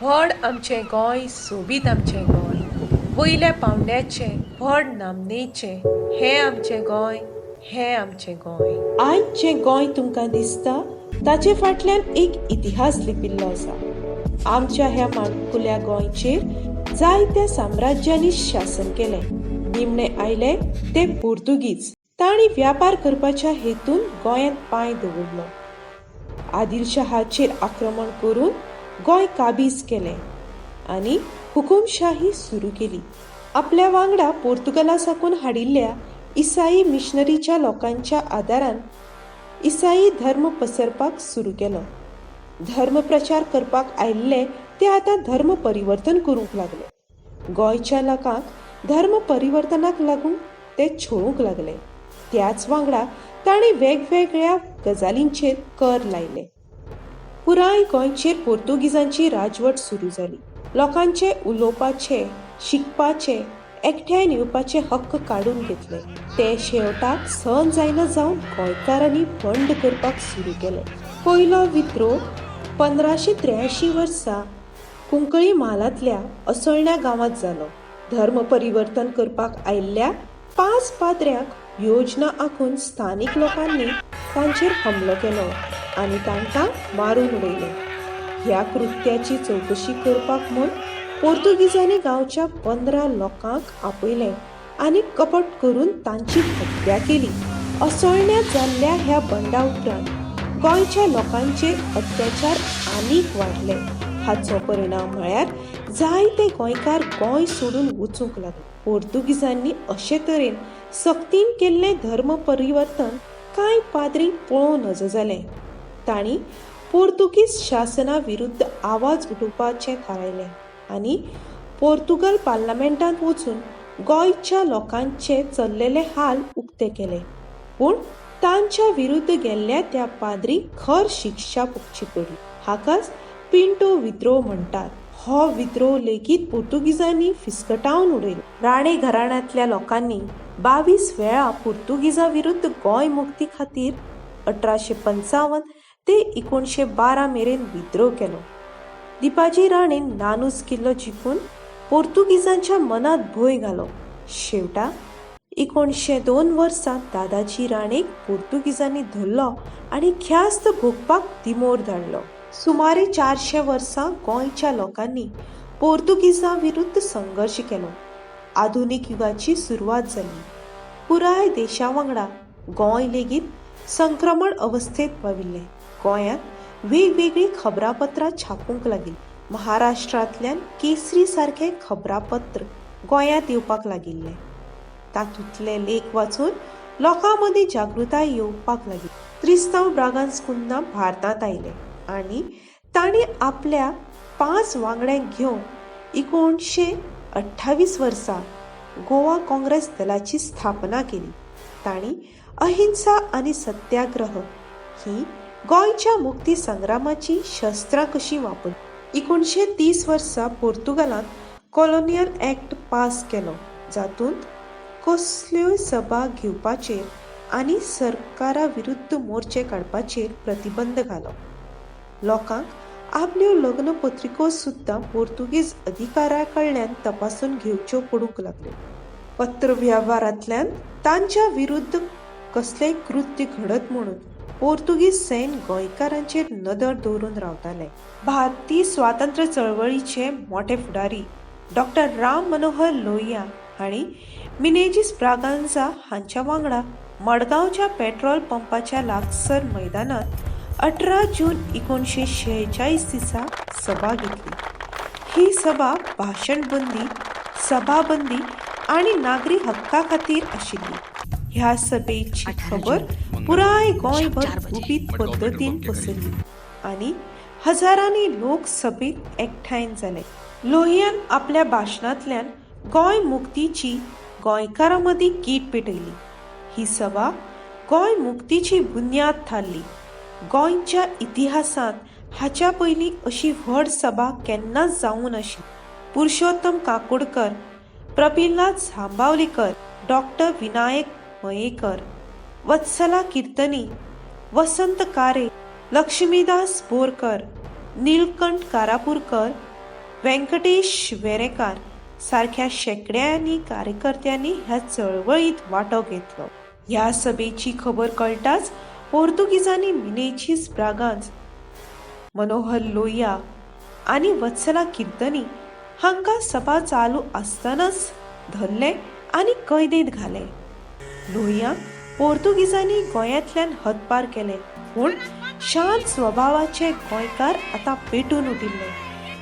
व्हड आमचें गोंय, सोबीत आमचें गोंय, वयल्या पावंड्याचें, व्हड नामनेचें हें आमचें गोंय, हें आमचें गोंय. आयज जें गोंय तुमकां दिसता ताचे फाटल्यान एक इतिहास लिपिल्लो आसा. आमच्या ह्या माणकुल्या गोंयचेर जायत्या साम्राज्यांनी शासन केलें. निमणे आयले ते पोर्तुगीज. तांणी व्यापार करपाच्या हेतून गोंयांत पांय दवरलो. आदिलशहाचेर आक्रमण करून गोंय काबीज केलें आनी हुकुमशाही सुरू केली. आपल्या वांगडा पोर्तुगाला साकून हाडिल्ल्या ईसाई मिशनरीच्या लोकांच्या आदारान ईसाई धर्म पसरपाक सुरू केलो. धर्म प्रचार करपाक आयिल्ले ते आतां धर्म परिवर्तन करूंक लागले. गोंयच्या लोकांक धर्म परिवर्तनाक लागून ते छळूंक लागले. त्याच वांगडा तांणी वेगवेगळ्या गजालींचेर कर लायले. पुराय गोंयचेर पोर्तुगीजांची राजवट सुरू जाली. लोकांचे उलोवपाचे, शिकपाचे, एकठांय येवपाचे हक्क काडून घेतले. ते शेवटाक सहन जायना जावन गोंयकारांनी बंड करपाक सुरू केलें. पयलो विद्रोह 1583 वर्सा कुंकळी म्हालांतल्या असोळण्या गांवांत जालो. धर्म परिवर्तन करपाक आयिल्ल्या 5 पाद्र्यांक योजना आंखून स्थानीक लोकांनी तांचेर हमलो केलो आनी तांकां मारून उडयले. ह्या कृत्याची चवकशी करपाक म्हूण पोर्तुगीजांनी गांवच्या 15 लोकांक आपयले आनी कपट करून तांची हत्या केली. असोळण्यांत जाल्ल्या ह्या बंडा उपरांत गोंयच्या लोकांचेर अत्याचार आनीक वाडले. हाचो परिणाम म्हळ्यार जायते गोंयकार गोंय सोडून वचूंक लागले. पोर्तुगीजांनी अशे तरेन सक्तीन केल्लें धर्म परिवर्तन कांय पाद्रींक पळोवं नजो जालें. तांणी पोर्तुगीज शासना विरुद्ध आवाज उठोवपाचें थारायलें आनी पोर्तुगल पार्लमेंटांत वचून गोंयच्या लोकांचे चल्लेले हाल उक्ते केले. पूण तांच्या विरुद्ध गेल्ल्या त्या पाद्रींक खर शिक्षा भोगची पडली. हाकाच पिंटो विद्रोह म्हणटात. हो विद्रोह लेगीत पोर्तुगीजांनी फिसकटावन उडयलो. राणे घराण्यांतल्या लोकांनी 22 वेळा पोर्तुगीजा विरुद्ध गोंय मुक्ती खातीर 1855 ते 1912 मेरेन विद्रोह केलो. दिपाजी राणेन नानूस किल्लो जिखून पोर्तुगीजांच्या मनांत भंय घालो. शेवटाक 1902 वर्सा दादाजी राणेक पोर्तुगीजांनी धरलो आनी ख्यास्त भोगपाक दिमोर धाडलो. सुमारे 400 वर्सां गोंयच्या लोकांनी पोर्तुगीजां विरुद्ध संघर्श केलो. आधुनीक युगाची सुरवात जाली. पुराय देशा वांगडा गोंय लेगीत संक्रमण अवस्थेंत पाविल्लें. गोंयांत वेगवेगळीं खबरापत्रां छापूंक लागिल्लीं. महाराष्ट्रांतल्यान केसरी सारकें खबरापत्र गोंयांत येवपाक लागिल्लें. तातूंतले लेख वाचून लोकां मदीं जागृताय येवपाक लागली. त्रिस्तांव ब्रागांझ कुन्हा भारतांत आयले आनी तांणी आपल्या 5 वांगड्यांक घेवन 1928 वर्सा गोवा काँग्रेस दलाची स्थापना केली. तांणी अहिंसा आनी सत्याग्रह ही गोंयच्या मुक्ती संग्रामाची शस्त्रां कशीं वापरली. 1930 वर्सा पोर्तुगालांत कॉलोनियल ॲक्ट पास केलो, जातूंत कसल्योय सभा घेवपाचेर आनी सरकारा विरुद्ध मोर्चे काडपाचेर प्रतिबंध घालो. लोकांक आपल्यो लग्न पत्रिको सुद्दां पोर्तुगीज अधिकाऱ्यां कडल्यान तपासून घेवच्यो पडूंक लागल्यो. पत्रवेव्हारांतल्यान तांच्या विरुद्ध कसलेंय कृत्य घडत म्हणून पोर्तुगीज सैन्य गोंयकारांचेर नदर दवरून रावताले. भारतीय स्वातंत्र्य चळवळीचे मोठे फुडारी डॉक्टर राम मनोहर लोहिया हांणी मिनेझीस ब्रागांझा हांच्या वांगडा मडगांवच्या पेट्रोल पंपाच्या लागसर मैदानांत 18 जून 1946 दिसा सभा घेतली. ही सभा भाशणबंदी, सभाबंदी आनी नागरी हक्का खातीर आशिल्ली. ह्या सभेची खबर पुराय गोंयभर गुपीत पद्दतीन पसरली आनी हजारांनी लोक सभेत एकठांय जाले. लोहियान आपल्या भाशणांतल्यान गोंय मुक्तीची गोंयकारां मदीं कीट पेटयली. ही सभा गोंय मुक्तीची बुन्याद थारली. गोंयच्या इतिहासांत हाच्या पयलीं अशी व्हड सभा केन्नाच जावूं नाशिल्ली. पुरुषोत्तम काकोडकर, प्रफुल्लनाथ जांबावलीकर, डॉक्टर विनायक मयेकर, वत्सला कीर्तनी, वसंत कारे, लक्ष्मीदास बोरकर, नीलकंठ कारापूरकर, व्यंकटेश वेरेंकार सारक्या शेंकड्यांनी कार्यकर्त्यांनी ह्या चळवळींत वांटो घेतलो. ह्या सभेची खबर कळटाच पोर्तुगीजांनी मिनेझीस ब्रागांझ, मनोहर लोहिया आनी वत्सला किर्तनी हांकां सभा चालू आसतनाच धरले आनी कैदेंत घाले. लोहियांक पोर्तुगीजांनी गोंयांतल्यान हदपार केले, पूण शांत स्वभावाचे गोंयकार आतां पेटून उठिल्ले.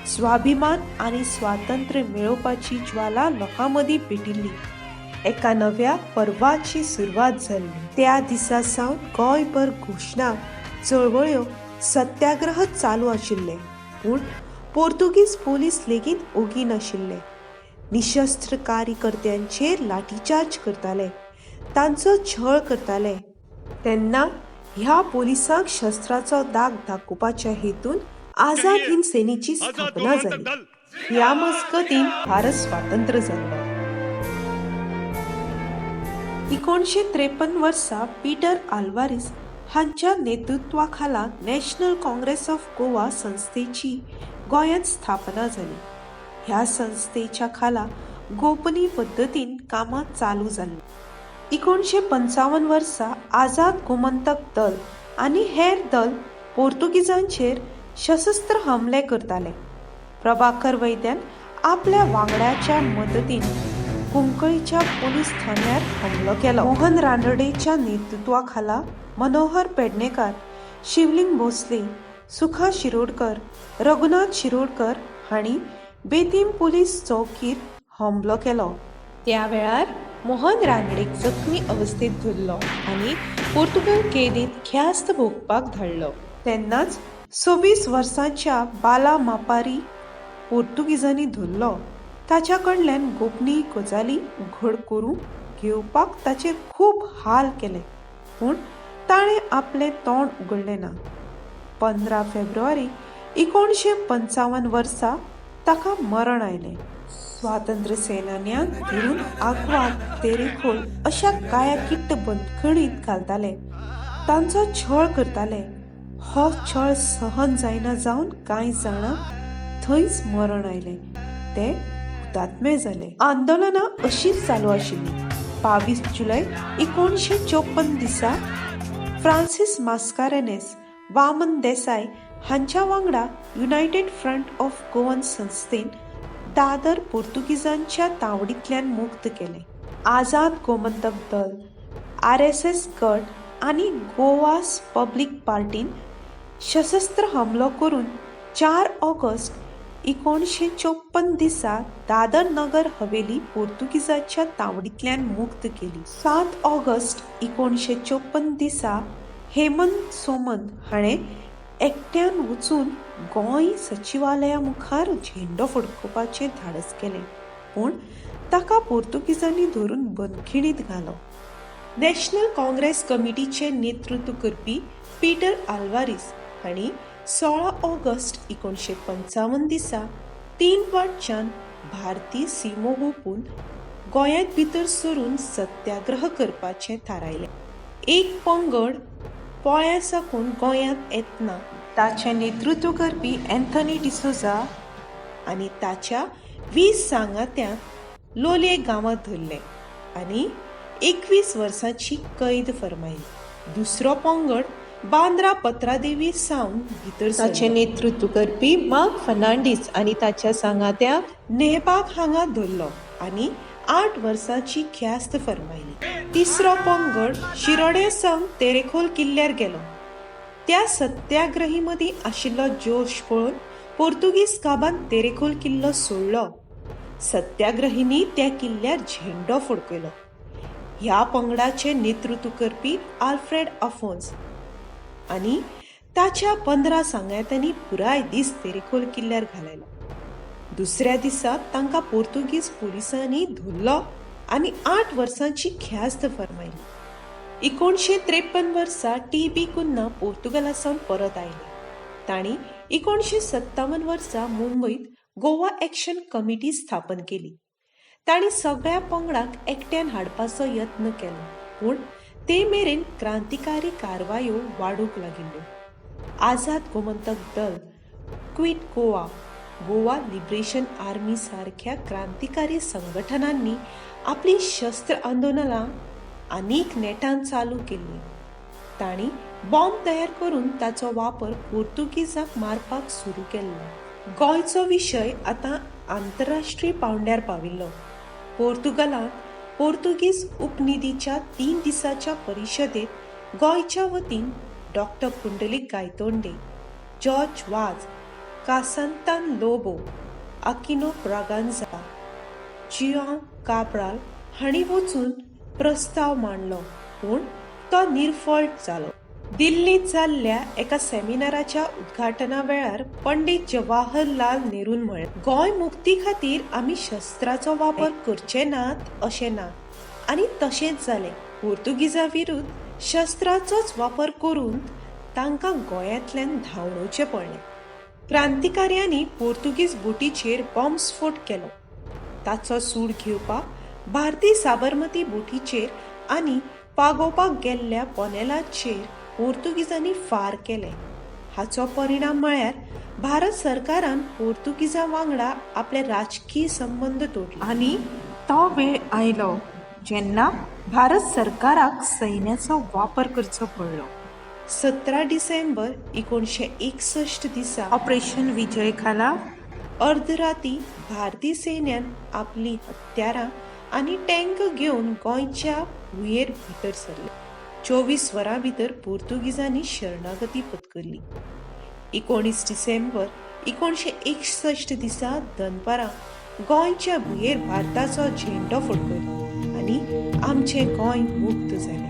स्वाभिमान आनी स्वातंत्र्य मेळोवपाची ज्वाला लोकां मदीं पेटिल्ली. एका नव्या पर्वाची सुरवात जाल्ली. त्या दिसा सावन गोंयभर घोशणा, चळवळ्यो, सत्याग्रह चालू आशिल्ले, पूण पोर्तुगीज पोलीस लेगीत ओगी नाशिल्ले. निशस्त्र कार्यकर्त्यांचेर लाठीचार्ज करताले, तांचो छळ करताले. तेन्ना ह्या पोलिसांक शस्त्राचो दाग दाखोवपाच्या हेतून आझाद हिंद सेनेची आझाद स्थापना गोमांतक जाली. दल. ह्या मजगतीन भारत स्वातंत्र्य जाल्लो. 1953 वर्सा पीटर आल्वारीस हांच्या नेतृत्वाखाला नॅशनल काँग्रेस ऑफ गोवा संस्थेची गोंयांत स्थापना जाली. ह्या संस्थेच्या खाला गोपनीय पद्दतीन कामां चालू जाल्लीं. 1955 वर्सा आझाद गोमंतक दल आनी हेर दल पोर्तुगीजांचेर सशस्त्र हमले करताले. प्रभाकर वैद्यान आपल्या वांगड्याच्या मदतीन कुंकळीच्या पोलीस ठाण्यार हमलो केलो. मोहन रानडेच्या नेतृत्वाखाला मनोहर पेडणेकार, शिवलिंग भोसले, सुखा शिरोडकर, रघुनाथ शिरोडकर हांणी बेतीम पोलीस चौकीर हमलो केलो. त्या वेळार मोहन रानडेक जखमी अवस्थेत धरलो आनी पोर्तुगल कैदींत ख्यास्त भोगपाक धाडलो. तेन्नाच 26 वर्सांच्या बाला मापारी पोर्तुगीजांनी धरलो. ताच्या कडल्यान गोपनीय गजाली उघड करून घेवपाक ताचेर खूब हाल केले, पूण ताणें आपलें तोंड उगडलें ना. 15 फेब्रुवारी 1955 वर्सा ताका मरण आयलें. स्वातंत्र्य सेनान्यांक धरून आग्वाद, तेरेखोल अशा कायाकिट्ट बंदखणीत घालताले, तांचो छळ करताले. हो छळ सहन जायना जावन कांय जाणांक थंयच मरण आयलें, ते हुतात्मे जाले. आंदोलनां अशींच चालू आशिल्लीं. 22 जुलय 1954 दिसा फ्रांसीस मास्कारेनेस, वामन देसाय हांच्या वांगडा युनायटेड फ्रंट ऑफ गोवन संस्थेन दादर पोर्तुगीजांच्या तावडींतल्यान मुक्त केलें. आझाद गोमंतक दल, आरएसएस गट आनी गोवास पब्लीक पार्टीन सशस्त्र हमलो करून 4 ऑगस्ट 1954 दिसा दादर नगर हवेली पोर्तुगीजांच्या तावडींतल्यान मुक्त केली. 7 ऑगस्ट 1954 दिसा हेमंत सोमन हाणें एकट्यान वचून गोंय सचिवालया मुखार झेंडो फडकोवपाचें धाडस केलें, पूण ताका पोर्तुगीजांनी धरून बंदखणींत घालो. नॅशनल काँग्रेस कमिटीचें नेतृत्व करपी पीटर आल्वारीस हांणी 16 ऑगस्ट 1955 दिसा 3 वाटच्यान भारतीय सिमो हुपून गोंयांत भितर सरून सत्याग्रह करपाचें थारायलें. एक पंगड पोळ्या साकून गोंयांत येतना ताचें नेतृत्व करपी अँथनी डिसोजा आनी ताच्या 20 सांगात्यांक लोलये गांवांत धरले आनी 21 वर्सांची कैद फर्मायली. दुसरो पंगड बांद्रा पत्रादेवी सावन भितर ताचें नेतृत्व करपी मार्क फर्नांडीस आनी ताच्या सांगात्यांक नेहबाग हांगा धरलो आनी 8 वर्सांची ख्यास्त फर्मायली. तिसरो पंगड शिरोडे सावन तेरेखोल किल्ल्यार गेलो. त्या सत्याग्रही मदीं आशिल्लो जोश पळोवन पोर्तुगीज काबान तेरेखोल किल्लो सोडलो. सत्याग्रहींनी त्या किल्ल्यार झेंडो फडकयलो. ह्या पंगडाचें नेतृत्व करपी आल्फ्रेड आफोन्स आनी ताच्या 15 सांगात्यांनी पुराय दीस तेरेखोल किल्ल्यार घालयलो. दुसऱ्या दिसा तांकां पोर्तुगीज पुलिसांनी धरलो आनी 8 वर्सांची ख्यास्त फर्मायली. 1953 वर्सा टी बी कुन्हा पोर्तुगाला सावन परत आयले. तांणी 1957 वर्सा मुंबयत गोवा एक्शन कमिटी स्थापन केली. तांणी सगळ्या पंगडाक एकट्यान हाडपाचो यत्न केलो, पूण ते मेरेन क्रांतिकारी कारवायो वाडूंक लागिल्ल्यो. आझाद गोमंतक दल, quit Goa, Goa liberation army सारक्या क्रांतिकारी संघटनांनी आपली शस्त्र आंदोलनां आनीक नेटान चालू केल्लीं. तांणी बॉम्ब तयार करून ताचो वापर पोर्तुगीजाक मारपाक सुरू केल्लो. गोंयचो विशय आतां आंतरराष्ट्रीय पांवड्यार पाविल्लो. पोर्तुगालांत पोर्तुगीज उपनिधीच्या 3 दिसांच्या परिशदेंत गोंयच्या वतीन डॉक्टर पुंडलीक गायतोंडे, जॉर्ज वाझ, कासांतान लोबो, आकिनो ब्रागांझा, जुआंव काब्राल हांणी वचून प्रस्ताव मांडलो, पूण तो निर्फळ जालो. दिल्लींत जाल्ल्या एका सेमिनाराच्या उद्घाटना वेळार पंडित जवाहरलाल नेरून म्हळें, गोंय मुक्ती खातीर आमी शस्त्राचो वापर करचे नात अशें ना. आनी तशेंच जालें. पोर्तुगीजा विरुद्ध शस्त्राचोच वापर करून तांकां गोंयांतल्यान धांवडोवचें पडलें. क्रांतिकार्यांनी पोर्तुगीज बोटीचेर बॉम्बस्फोट केलो. ताचो सूड घेवपाक भारतीय साबरमती बोटीचेर आनी पागोवपाक गेल्ल्या पोनेलाचेर पोर्तुगीजांनी फार केले. हाचो परिणाम म्हळ्यार भारत सरकारान पोर्तुगीजां वांगडा आपले राजकीय संबंद तोडले. आनी तो वेळ आयलो जेन्ना भारत सरकाराक सैन्याचो वापर करचो पडलो. 17 डिसेंबर 1961 दिसा ऑपरेशन विजय खाला अर्दराती भारतीय सैन्यान आपली हत्यारां आनी टँक घेवन गोंयच्या भुंयेर भितर सरले. 24 वरां भितर पोर्तुगीजांनी शरणागती पत्करली. 19 डिसेंबर 1961 दिसा दनपारां गोंयच्या भुंयेर भारताचो झेंडो फडकयलो आनी आमचें गोंय मुक्त जालें.